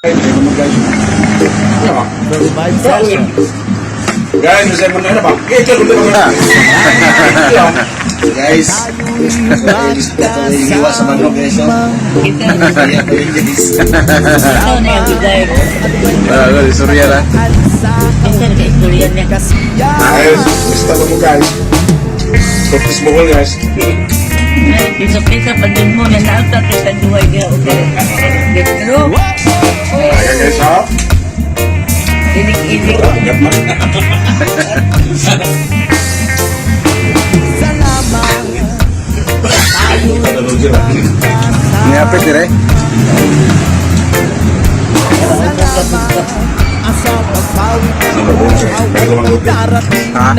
Guys. The Vibe Session. Guys, masaya mo na ba? Guys, hiwa sa manok, guys. Kaya ko yun, guys. Ikaw na yung bigay. Ah, istorya na. Minsan ka istorya niya. Guys, gusto ko mo, guys. Cortis Bohol, guys. Pisa-pisa pa din mo na naata kita duhay niya. Okay. Pero, Kaya, guys, ha? ilig-ilig. Ugat man. Niyapit dire. Ha?